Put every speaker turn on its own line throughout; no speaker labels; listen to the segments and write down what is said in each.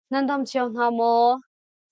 Nan dam cio hna maw?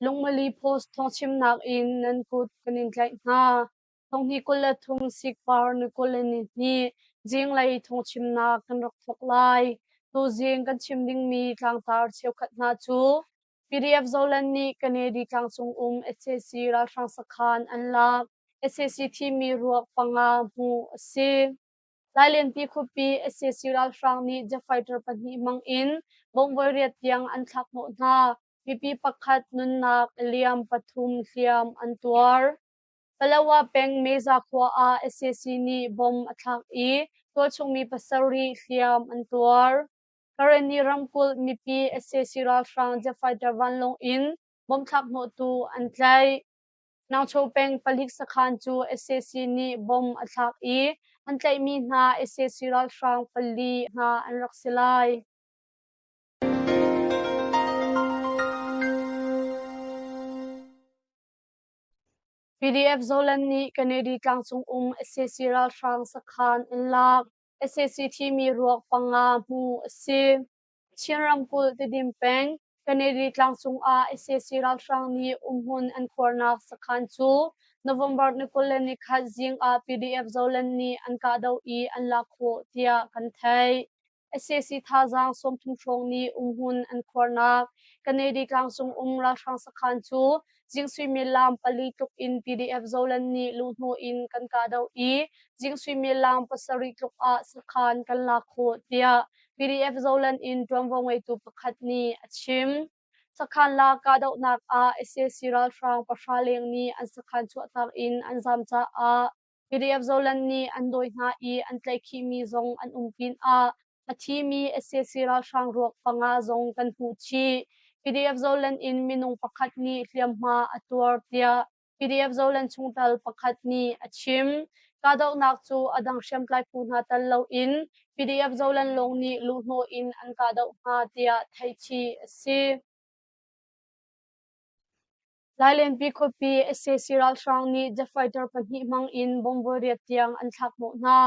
Lungmali Post thawngchimnak in nan kut kan in tlaih hna. Thonghnih 23 sikpar ni 22 zinglei thawngchimnak kan rak thawk lai. Tuzing kan chim dingmi tlangtar cheukhat hna cu PDF Zoland nih Kanedi tlangcung um sac ralhrang sakhan an lak. Sac thimi ruak panga hmuh a si. Lailenpi khuapi sac ralhrang nih jet fighter pahnih hmang in bomb voiriat tiang an thlak hnawh hna. Mipi pakhat nunnak a liam, pathum hliam an tuar. Palawa peng Meza khua ah sac nih bomb a thlak i tualchungmi pasarih hliam an tuar. Karenni ramkulh mipi sac ralhrang jet fighter vanlawng in bomb thlak hnawhtu an tlaih. Nangcho peng palik sakhan cu sac nih bomb a thlak i an tlaihmi hna sac ralhrang pali hna an rak si lai. PDF Zoland nih Kennedy tlangcung um sac ralhrang sakhan an lak. Sac thimi ruak panga hmuh a si. Chin ramkulh Tidim peng Kennedy tlangcung ah sac ralhrang nih umhmun an khuarnak sakhan cu November ni 21 zing ah PDF Zoland nih an kahdoh i an lak khawh tiah kan theih. Sac thazaang 30 hrawng nih umhmun an khuarnak Kennedy tlangcung um ralhrang sakhan cu zing suimilam pali tluk in PDF Zoland nih luhhnawh in kan kahdoh i zing suimilam pasarih tluk ah sakhan kan lak khawh tiah PDF Zoland in ṭuanvo ngeitu pakhat nih a chim. Sakhan la kahdohnak ah sac ralhrang pahra leng nih an sakhan chuahtak in an zaam caah PDF Zoland nih an dawi hna i an tlaihkhihmi zong an um pinah a thimi sac ralhrang ruak panga zong kan hmuh chih. PDF Zoland in minung pakhat nih hliamhma a tuar tiah PDF Zoland chungtel pakhat nih a chim. Kahdohnak cu a dang hriamtlai phu hna tel loin PDF Zoland lawng nih luhhnawh in an kahdoh hna tiah theih chih a si. Lailenpi khuapi sac ralhrang nih jet fighter pahnih hmang in bomb voiriat tiang an thlak hnawh hna.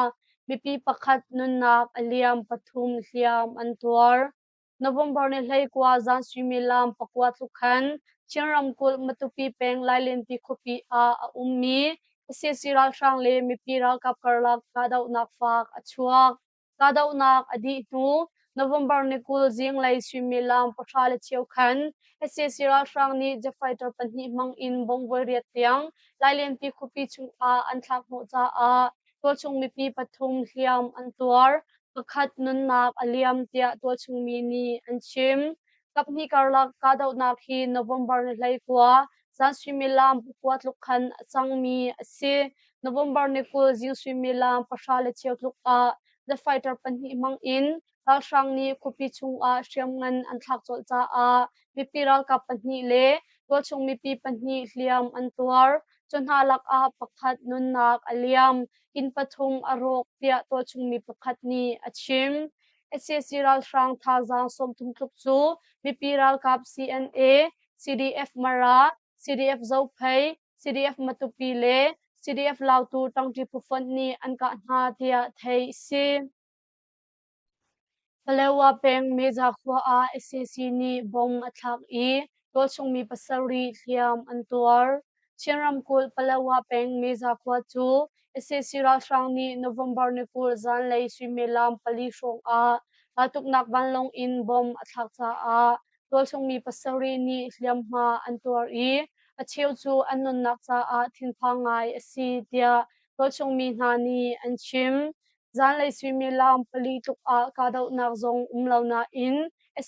Mipi pakhat nunnak a liam, pathum hliam an tuar. November ni 19 zan suimilam pakua tluk khan Chin ramkulh Matupi peng Lailenpi khuapi ah a ummi sac ralhrang le mipi ralkap karlak kahdohnak faak a chuak. Kahdohnak a dih hnu November ni 20 zinglei suimilam pahra le cheu khan sac ralhrang nih jet fighter pahnih hmang in bomb voiriat tiang Lailenpi khuapi chungah an thlak hnawh caah tualchung mipi pathum hliam an tuar, pakhat nunnak a liam tiah tualchung mi nih an chim. Kaphnih karlak kahdohnak hi November ni 19 zan suimilam pakua tluk khan a cangmi a si. November ni 20 zing suimilam pahra le cheu tluk ah The Fighter pahnih hmang in ralhrang nih khuapi chungah hriamngan an thlak colh caah mipi ralkap pahnih le tualchung mipi pahnih hliam an tuar. Cu hna lakah pakhat nunnak a liam, inn pathum a rawk tiah tualchung mi pakhat nih a chim. Sac ralhrang thazaang 30 tluk cu mipi ralkap CNA, CDF Mara, CDF Zophei, CDF Matupi le CDF Lautu ṭangṭi phufonh nih an kah hna tiah theih a si. Palawa peng Meza khua ah sac nih bomb a thlak i tualchung mi pasarih hliam an tuar. Chin ramkulh Palawa peng Meza khua cu sac ralhrang nih November ni 20 zanlei suimilam pali hrawng ah raltuknak vanlawng in bomb a thlak caah tualchung mi pasarih nih hliamhma an tuar i a cheu cu an nunnak caah thinphang ngai a si tiah tualchung mi hna nih an chim. Zanlei suimilam pali tluk ah kahdohnak zong um lo nain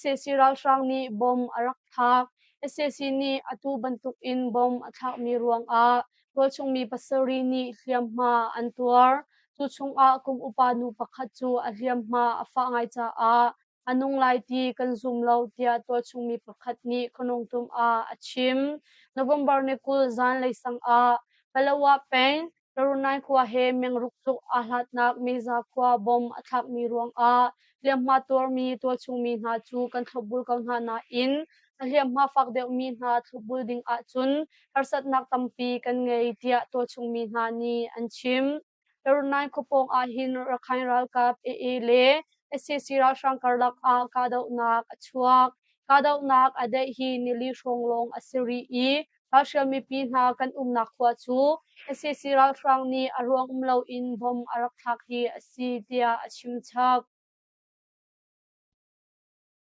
sac ralhrang nih bomb a rak thlak. Sac nih atu bantukin bomb a thlakmi ruangah tualchung mi pasarih nih hliamhma an tuar. Cu chungah kum upa nu pakhat cu a hliamhma a fah ngai caah a nung lai ti kan zum lo tiah tualchung mi pakhat nih Khanungtum ah a chim. November ni 20 zanlei sang ah Palawa peng Tarunai khua he mengruk tluk aa hlatnak Meza khua bomb a thlakmi ruangah hliamhma tuarmi tualchung mi hna cu kan thlopbul ko hna nain a hliamhma fak deuhmi hna thlopbul ding ahcun harsatnak tampi kan ngei tiah tualchung mi hna nih an chim. Tarunai khua pawng ahhin Rakhine ralkap AA le sac ralhrang karlak ah kahdohnak a chuak. Kahdohnak a daih hi nili hrawng lawng a si rih i ralhrial mipi hna kan umnak khua cu sac ralhrang nih a ruang um loin bomb a rak thlak hi a si, tiah a chimchap.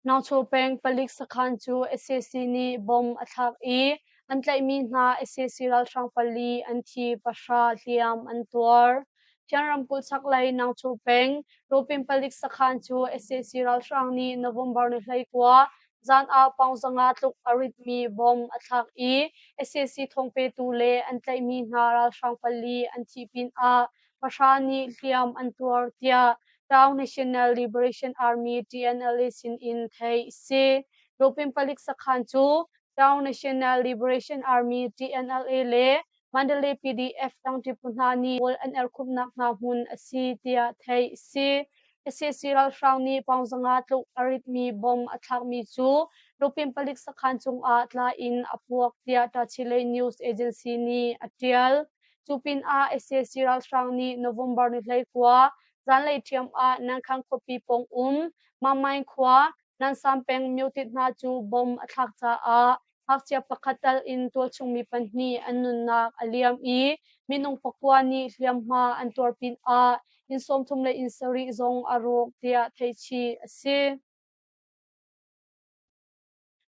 Nangchaw peng palik sakhan cu sac nih bomb a thlak i an tlaihmi hna sac ralhrang pali an thi, pahra hliam an tuar. Phian ramkulh chaklei Nangchaw peng Rawpin palik sakhan cu sac ralhrang nih November ni 19 zan ah pawng zanga tluk a ritmi bomb a thlak i sac thawngpetu le an tlaihmi hna ralhrang pali an thih pinah pahra nih hliam an tuar tiah Town National Liberation Army TNLA sinin theih a si. Rawpin palik sakhan cu Town National Liberation Army TNLA le Mandalay PDF tangṭi phu hna nih pawl an erhkhumhnak hna hmun a si tiah theih a si. Sac ralhrang nih pawng zanga tluk a ritmi bomb a thlakmi cu Rawpin palik sakhan cungah tla in a puak tiah Tachileik News Agency nih a ṭial. Cu pinah sac ralhrang nih November ni 19 zanlei ṭhiam ah Nankhang khuapi pawng um Mamaing khua Nansam peng Myotit hna cu bomb a thlak caah ngakchia pakhat tal in tualchung mi pahnih an nunnak a liam i minung pakua nih hliamhma an tuar pinah inn 30 le inn sarih zong a rawk tiah theihchih a si.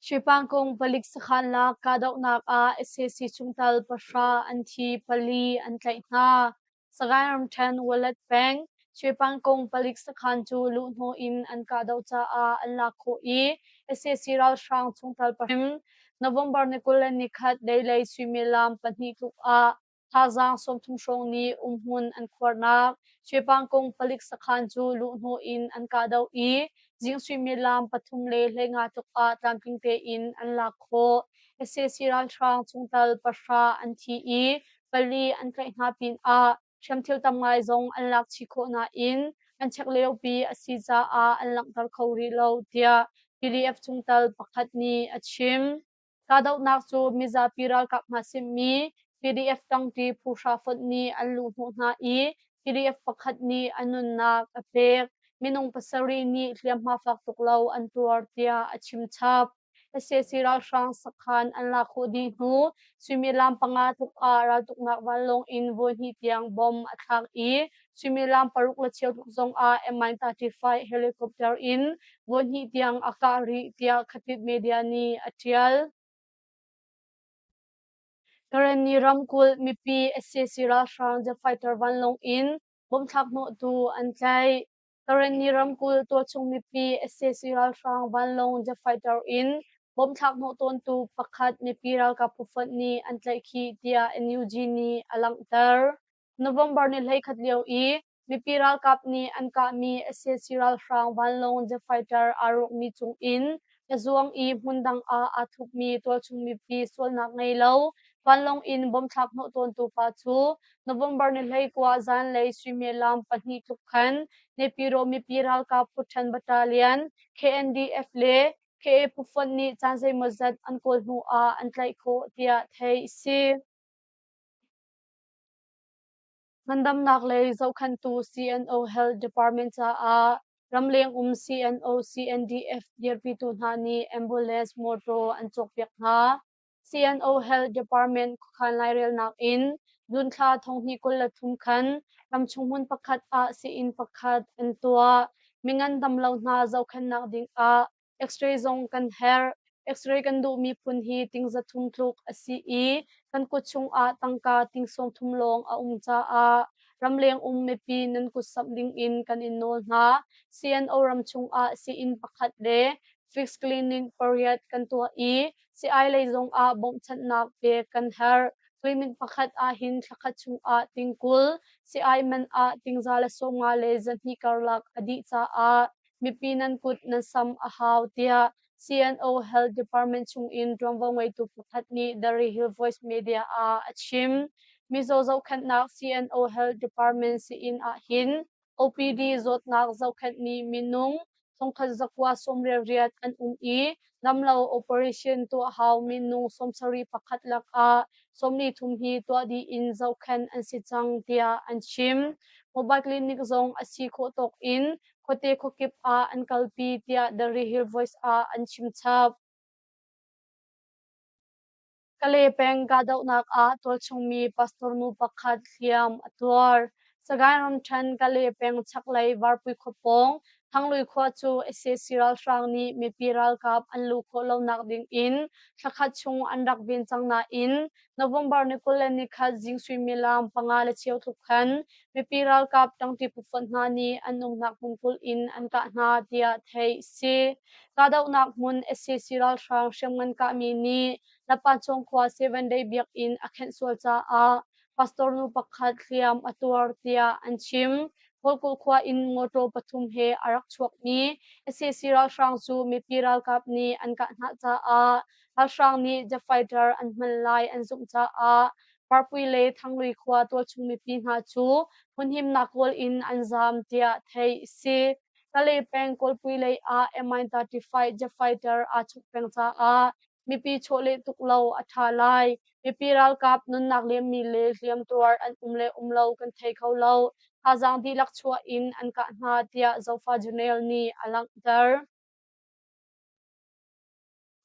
Shwepangkung palik sakhan lak kahdohnak ah sac chungtel pahra an thi, pali an tlaih hna. Sagaing ramṭhen Walet peng Shwepangkung palik sakhan cu luhhnawh in an kahdoh caah an lak khawh i sac ralhrang chungtel pahra November ni 21 deilei suimilam pahnih tluk ah Thazaang 30 hrawng nih umhmun an khuarnak Shwepangkung palik sakhan cu luhhnawh in an kahdoh i zing suimilam pathum le 15 tluk ah tlamtling tein an lak khawh. Sac ralhrang chungtel pahra an thi i pali an tlaih hna pinah hriamthil tam ngai zong an lak chih khawh nain an check liopi a si caah an langhter kho rih lo tiah PDF chungtel pakhat nih a chim. Kahdohnak cu mizapi ralkap hna simmi PDF tangṭi phu hra fonh nih an luhhnawh hna i PDF pakhat nih a nunnak a pek. Minung pasarih nih hliamhma fak tuk lo an tuar tiah a chimchap. Sac ralhrang sakhan an lak khawh dih hnu suimilam panga tluk ah raltuknak vanlawng in voihnih tiang bomb a thlak i suimilam paruk le cheu tluk zong ah Mi-35 helicopter in voihnih tiang a kah rih tiah Khatit media nih a ṭial. Karenni ramkulh mipi sac ralhrang jet fighter vanlawng in bomthlak hnawhtu an tlaih. Karenni ramkulh tualchung mipi sac ralhrang vanlawng jet fighter in bomthlak hnawh tawntu pakhat mipi ralkap phufonh nih an tlaihkhih tiah NUG nih a langhter. November ni 11 lio i mipi ralkap nih an kahmi sac ralhrang vanlawng jet fighter aa rawkmi cung in a zuang i hmundang ah aa thupmi tualchung mipi sualnak ngei lo vanlawng in bomb thlak hnawh tawntu pa cu November ni 19 zanlei suimilam pahnih tluk khan Naypyidaw mipi ralkap Phuṭhen Battalion KNDF le KA phufonh nih caan zeimawzat an kawl hnu ah an tlaih khawh tiah theih a si. Ngandamnak lei zohkhenhtu CNO Health Department caah ramleng um CNO CNDF dirpitu hna nih ambulance mawtaw an cawkpiak hna. CNO Health Department khuakhan lairelnak in June thla 2023 khan ramchung hmun pakhat ah sii-inn pakhat an tuah. Mingandam lo hna zohkhenhnak ding ah X-ray zong kan herh. X-ray kan duhmi phun hi ting 300 tluk a si i kan kut chungah tangka ting 30 lawng a um caah ramleng um mipi nan kut samh dingin kan in nawl hna. CNO ram chungah sii-inn pakhat le fixed clinic pariat kan tuah i sii-ai lei zongah bawmhchanhnak pek kan herh. Clinic pakhat ahhin thlakhat chungah ting 20, sii-ai man ah ting 150 le 200 karlak a dih caah mipi nan kut nan sam a hau tiah CNO Health Department chungin ṭuanvo ngeitu pakhat nih The Hill Voice Media ah a chim. Mizaw zohkhenhnak CNO Health Department sii-inn ahhin OPD zawtnak zohkhenhmi minung 1998 an um i damlo operation tuah hau minung 71 lakah 43 hi tuah dih in zohkhenh an si cang tiah an chim. Mobile clinic zong a si khawh tawk in. khuate khuakip ah an kalpi tiah The Hill Voice ah an chim chap. Kalay peng kahdohnak ah tualchungmi pastor nu pakhat hliam a tuar. Sagaing ramṭhen Kalay peng chaklei Varpui khua pawng Thanglui khua cu sac ralhrang nih mipi ralkap an luh khawh lonak ding in thlakhat chung an rak ven cang nain November ni 21 zing suimilam 5:15 tluk khan mipi ralkap ṭangṭi phufonh hna nih an umnak hmun kulh in an kah hna tiah theih a si. Kahdohnak hmun sac ralhrang hriamngan kahmi nih Lapanchung khua Seven Day biakinn a khenh sual caah pastor nu pakhat hliam a tuar tiah an chim. Kawlkulh khua in motor pathum he a rak chuakmi sac ralhrang cu mipi ralkap nih an kah hna caah ralhrang nih jet fighter an hman lai an zumh caah Parpui le Thanglui khua tualchung mipi hna cu hmunhimnak kawl in an zaam tiah theih a si. Kalay peng Kawlpui lei ah Mi-35 jet fighter aa chawk peng caah mipi chawleh tuk lo a ṭha lai. Mipi ralkap nunnak liammi le hliamtuar an um le um lo kan thei kho lo. Thazaang dihlak chuah in an kah hna tiah Zofa Journal nih a langhter.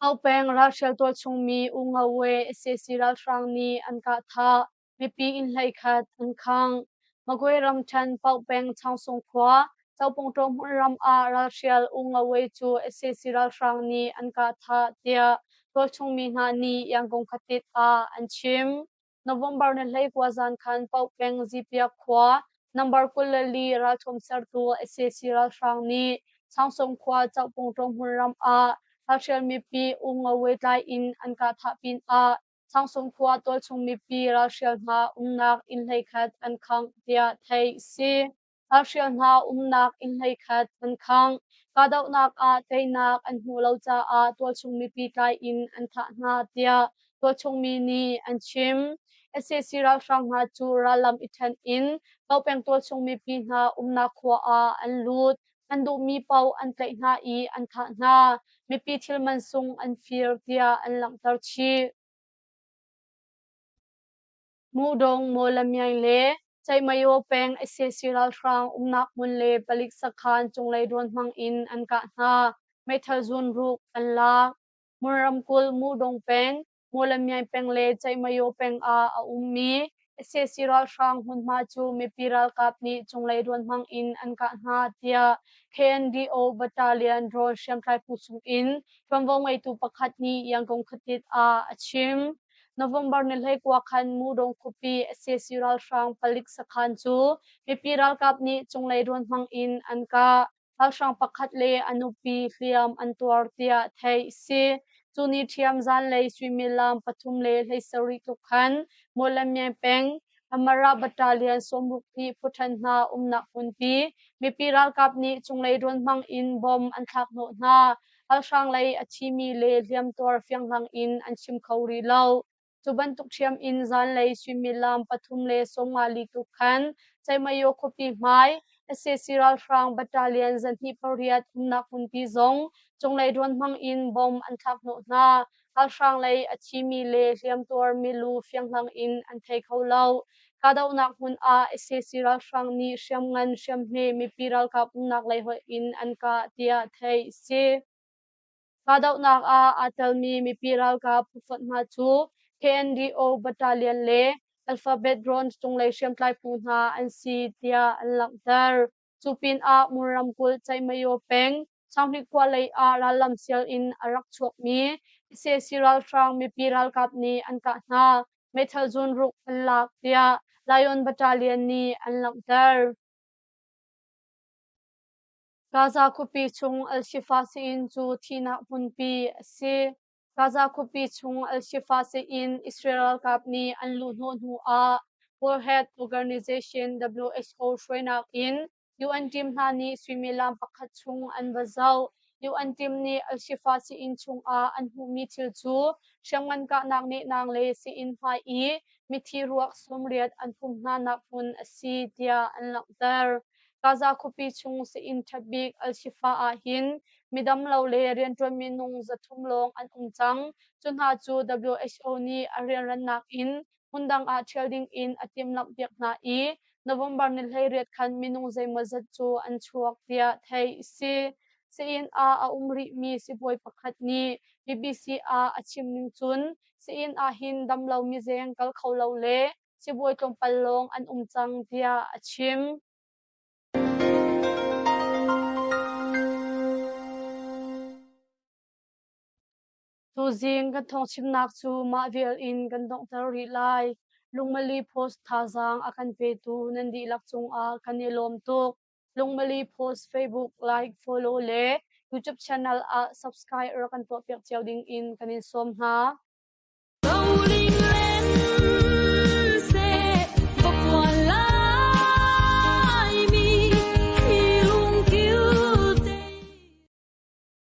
Haupeng ralhrial tualchungmi U Ngo We sac ralhrang nih an kah thah. Mipi inn 11 an khangh. Magwe ramṭhen Paukpeng Chaungsung khua Copungṭaw hmunram ah ralhrial U Ngo We cu sac ralhrang nih an kah thah tiah tualchung mi hna nih Yangon khuatit ah an chim. November ni 19 zan khan Paukpeng Zipiak khua number 24 ralṭhuam sertu sac ralhrang nih Chaungsung khua Copungṭaw hmunram ah ralhrial mipi U Ngo We tlai in an kah thah pinah Changsung khua tualchung mipi ralhrial hna umnak inn 11 an khangh tiah theih a si. Ralhrial hna umnak inn 11 an khangh. Kahdohnak ah teinak an hmuh lo caah tualchung mipi tlai in an thah hna tiah tualchung mi nih an chim. Sac ralhrang hna cu rallam i ṭhen in Paopeng tualchung mipi hna umnak khua ah an lut. An duhmi paoh an tlaih hna i an thah hna. Mipi thil mansung an fir tiah an langhter chih. Muhdong Mawlamyaing le Ceihmayo peng sac ralhrang umnak hmun le palik sakhan cunglei drone hmang in an kah hna. Meithal zun ruk an lak. Hmun ramkulh Muhdong peng Mawlamyaing peng le Ceihmayo peng ah a ummi sac ralhrang hmunhma cu mipi ralkap nih cunglei drone hmang in an kah hna tiah KNDO Battalion drone hriamtlai phu chung in ṭuanvo ngeitu pakhat nih Yangon khuatit ah a chim. November ni 19 khan Mudong khuapi sac ralhrang palik sakhan cu mipi ralkap nih cunglei drone hmang in an kah. Ralhrang pakhat le a nupi hliam an tuar tiah theih a si. Cu ni ṭhiam zanlei suimilam 3:17 tluk khan Mawlamyine peng Amara Battalion 62 phuṭhen hna umnak hmunpi mipi ralkap nih cunglei drone hmang in bomb an thlak hnawh hna. Ralhrang lei a thimi le hliamtuar fianghlang in an chim kho rih lo. Cu bantuk ṭhiam in zanlei suimilam 3:54 tluk khan Ceihmayo khuapi hmai sac ralhrang battalion 28 umnak hmunpi zong cunglei drone hmang in bomb an thlak hnawh hna. Ralhrang lei a thimi le hliamtuar milu fianghlang in an thei kho lo. Kahdohnak hmun ah sac ralhrang nih hriamngan hriamhme mipi ralkap umnak lei hoih in an kah tiah theih a si. Kahdohnak ah aa telmi mipi ralkap phufonh hna cu KNDO Battalion le Alphabet Drones cunglei hriamtlai phu hna an si tiah an langhter. Cu pinah Mon ramkulh Ceihmayo peng Sanghnih khua lei ah rallam sial in a rak chuakmi sac ralhrang mipi ralkap nih an kah hna. Meithal zun ruk an lak tiah Lion Battalion nih an langhter. Gaza khuapi chung Al-Shifa sii-inn cu thihnak hmunpi a si. Gaza khuapi chung Al-Shifa sii-inn Israel ralkap nih an luhhnawh hnu ah World Health Organization WHO hruainak in UN team hna nih suimilam pakhat chung an va zoh. UN team nih Al-Shifa sii-inn chungah an hmuhmi thil cu hriamngan kahnak nehnang le sii-inn hmai i mithi ruak 80 an phum hnanak hmun a si tiah an langhter. Gaza khuapi chung sii-inn ṭhat bik Al-Shifa ah hin midam lo le rianṭuan minung 300 lawng an um cang. Cu hna cu WHO nih a rianrannak in hmundang ah ṭhial ding in a timhlamhpiak hna i. November ni 18 khan minung zeimawzat cu an chuak tiah theih a si. Sii-inn ah a um rihmi sibawi pakhat nih BBC ah a chim ning cun sii-inn ah hin damlo mizeng kal kho lo le sibawi tlawmpal lawng an um cang tiah a chim. Tuzing kan thawngchimnak cu mah vial in kan donghter rih lai. Lungmali Post thazaang a kan petu nan dihlak cungah kan i lawm tuk. Lungmali Post Facebook like, follow le YouTube channel ah subscribe rak kan tuahpiak cio ding in kan in sawm hna.